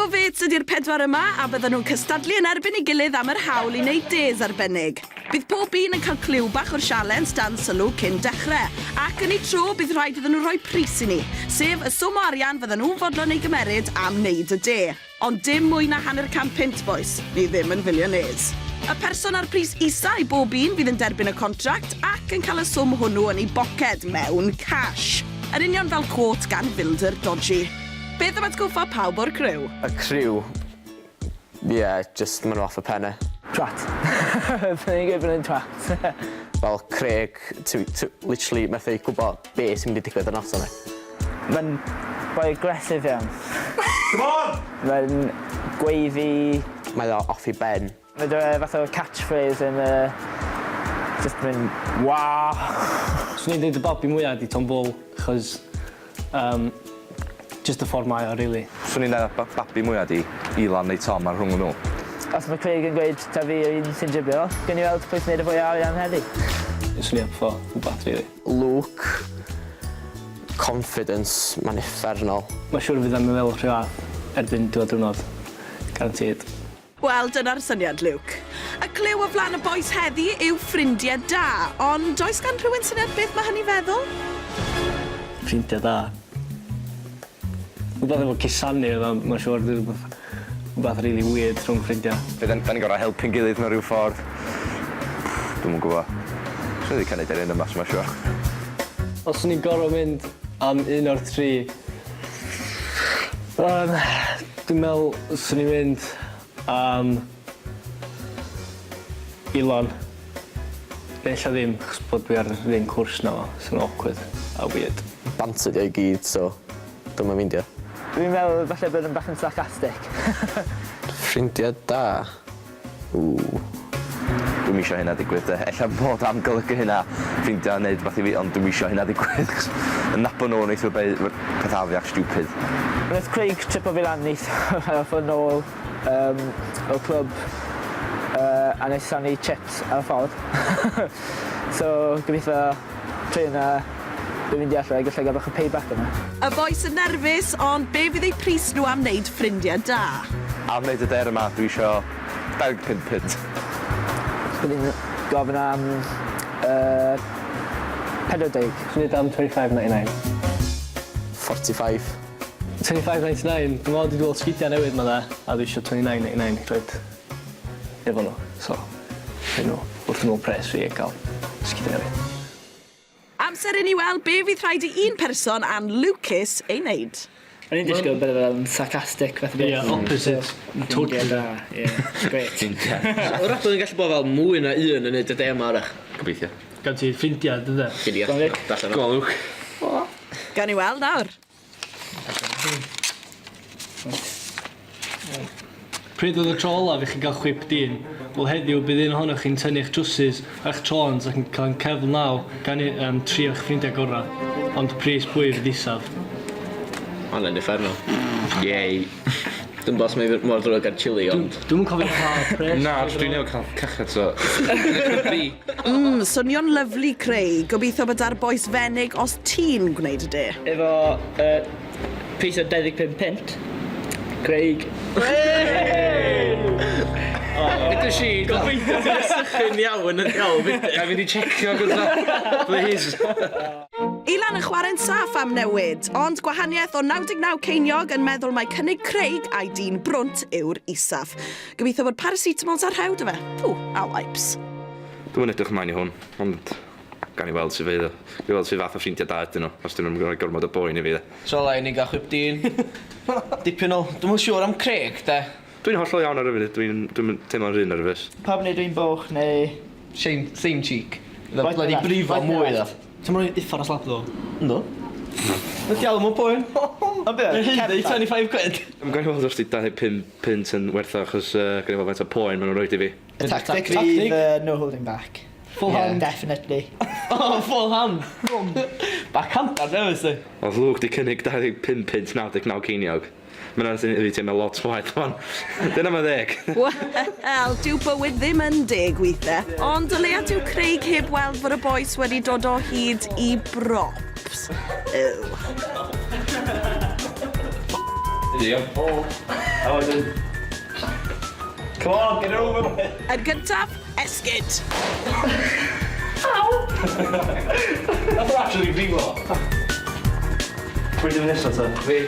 o fêts ydi'r pedwar yma a byddan nhw'n cystadlu yn erbyn ei gilydd am yr hawl i wneud des arbennig. Bydd pob un yn cael cliw bach o'r sialens dan sylw cyn dechrau, ac yn eu tro bydd rhaid iddyn nhw rhoi pris i ni, sef y swm o arian fyddan nhw'n fodlon ei gymeryd am wneud y de. Ond dim mwy na hanner can punt, bois, ni ddim yn fillionaires. Y person â'r pris isa i bob un fydd yn derbyn y contract ac yn cael y swm hwnnw yn ei boced mewn cash. Yn union fel quote gan Builder Dodgy. Beth am atgoffa pawb o'r criw? Y criw, ie, jyst ma' nhw off y pen e. Twat. Fyswn i'n gweud bod nhw'n twat. Fel Craig, ti ti literally methu gwybod be' sy'n mynd i digwydd y noson 'na. Mae'n boi aggressive iawn. Come on! Mae'n gweiddi. Mae o off 'i ben. Mae 'da fe fath o catchphrase yn yy jyst mynd waa! Swn i'n deud y babi mwya 'di Tom Bull achos yym jyst y ffordd mae o rili. Swn i'n deud ba- babi mwya 'di Elan neu Tom a rhwng nhw. Os ma' Craig yn gweud taw fi yw'r un sy'n driblo, gewn ni weld pwy sy'n neud y fwya o arian heddi. Swn i up for rwbath rili. Luke, Confidence, mae'n uffernol. Mae'n siŵr fydd o'n meddwl rhyw fath erbyn diwedd diwrnod. Guaranteed. Wel, dyna'r syniad, Luke. Y cliw o flaen y bois heddi yw ffrindiau da, ond oes gan rhywun syniad beth mae hynny feddwl? Ffrindiau da. Rhywbeth efo cusanu oedd o, mae'n siŵr, rhywbeth, rhywbeth rili weird rhwng ffrindiau. Be 'dan, 'dan ni'n gor'o' helpu'n gilydd mewn rhyw ffordd. Dwi'm yn gwbo. Swn i 'di cynnig yr un yma so ma' siŵr. Os o'n i'n gor'o' mynd am un o'r tri yym dwi'n me'wl swn i'n mynd am Elon. Neu ella ddim achos bod dwi ar yr un cwrs na fo, sy'n awkward a weird. Banter 'di o i gyd so dwi'm yn meindio. Dwi'n meddwl falle bod yn bach yn sarcastic. Ffrindia da? Ww. Dwi'm isio hynna digwydd 'de. Ella bod am golygu hynna ffrindia yn neud rwbath i fi ond dwi'm isio hynna digwydd 'chos yn nabo nw neith nw deu peth afiach stupid. Wnaeth Craig tripo fi lan neithiwr ar y ffordd nôl yym o'r clwb yy a nes i chips ar y ffordd. So gobeithio trwy hynna dwi'n mynd i allan a gallai gael bach o payback yna. Y bois yn nerfus, ond be fydd eu pris nhw am wneud ffrindiau da? Am wneud y dare yma dwi isio 25 punt. Bydd hi'n gofyn am yy 40. Swn i'n deud am 25.99. 45. 25.99, dwi'n meddwl dwi 'di weld sgidia newydd 'ma dde, a dwi isio 29.99 i roid efo nhw, so rhoi nhw wrth ymyl pres fi a ga'l sgidia newydd. Amser i ni weld be fydd rhaid i un person anlwcus ei wneud. O'n i'n disgwyl bydde fel yn sarcastic fath o beth. Ie, opposite. Totally. Ffrindiau da, ie. Grêt. Ffrindiau. Wrach bod yn gallu bod fel mwy na un yn neud y de 'ma wrach. Gobeithio. Gan ti ffrindiau dydde? Gei di allan Go on Luke. Gawn ni weld nawr. Pryd oedd y tro olaf i chi gael chwip dyn? Wel heddiw bydd un ohonoch chi'n tynnu eich trwsus a'ch trôns ac yn cael yn cefn law gan i, um, tri o'ch ffrindiau gorau. Ond pris pwy fydd isaf? Ma' hwnna'n uffernol. Yay. Dwi'm bo os mae mor ddrwg â'r chilli ond... Dwi'm yn cofio pa pres. Na, dwi newydd cael cached so could be. Mmm, swnio'n lyfli Craig. Gobeithio bod 'da'r bois fenig os ti'n gwneud y de. Efo yy pris o 25 punt, Craig. Ddudes i, gobeithio ti'n sychu'n iawn yn iawn fyd. Ga i fynd i checio gynta, please? Elan yn chwarae'n saff am newid, ond gwahaniaeth o 99 ceiniog yn meddwl mai cynnig Craig a'i dîn brwnt yw'r isaf. Gobeithio bod paracetamols a rhew 'da fe. Ww, a wipes. Dwi'm yn edrych ymlaen i hwn, ond gawn ni weld sut fydd o. Gawn ni weld sut fath o ffrindiau da ydyn nhw, os 'dyn nhw'n rhoi gormod o boen i fi de. So ola i ni gael chwip dîn. Dipyn o... Dwi'm yn siŵr am Craig de. Dwi'n hollol iawn ar y funud, dwi'n dwi'm yn teimlo'n rhy nerfus. Pawb yn neud un boch neu... Same, same cheek. Right Bloody neu left? brifo Right neu mwy left? ddo. Ti'm rhoi uffar o slap ddo? Yndw. Nath diawl mewn poen. Ond be? Mae'n haeddu 25 quid. Gawn ni weld os 'di 25 punt yn werth o achos yy gawn ni weld faint o poen ma' nhw'n roid i fi. Y tactic fydd yy no holding back. Full hand. Definitely. Oh, full hand. Backhand ar newydd ti. O'dd Luke 'di cynnig 25 punt 99 ceiniog. Ma' hwnna'n swnio fi teimlo lot waeth wan. Dyna ma ddeg. Wel, dyw bywyd ddim yn deg weithe. Ond o leia dyw Craig heb weld fod y bois wedi dod o hyd i brops. Ew. Ydi iawn. A wedyn... Come on, get it over with! Yn gyntaf, esgid. Nath o actually brifo. Pwy di'n nesaf ta? Fi.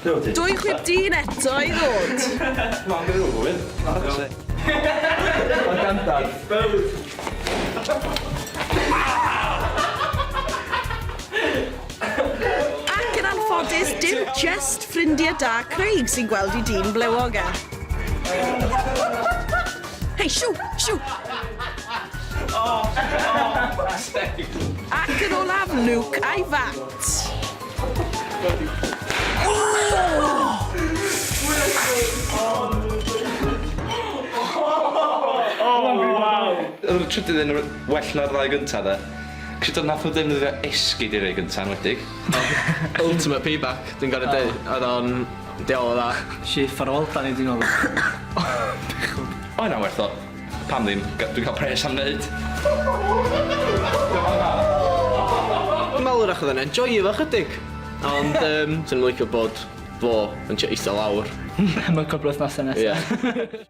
Dwi ti? Dwy chwip dyn eto i ddod. Come on, get it over with. Mae'n gandad. Ac yn anffodus, dim just ffrindiau da Craig sy'n gweld i dyn blewog e. Hei, siw, siw! Ac yn olaf, Luke a'i fat. Oedd y trydydd yn well na'r ddau gynta de. Cos nath nhw defnyddio esgid i'r rei gynta yn wedig. Ultimate payback, dwi'n gorau deud. Oedd o'n diawl o dda. Shit, ffarwel dan ni dwi'n meddwl. O, hynna'n werth o. Pam ddim? Dwi'n cael pres am wneud. Dwi'n meddwl wrach oedd o'n enjoyo fo chydig. Ond um, dwi'n licio bod fo yn eistedd lawr. Mae'n cwpl o wythnosau nesaf. Ie.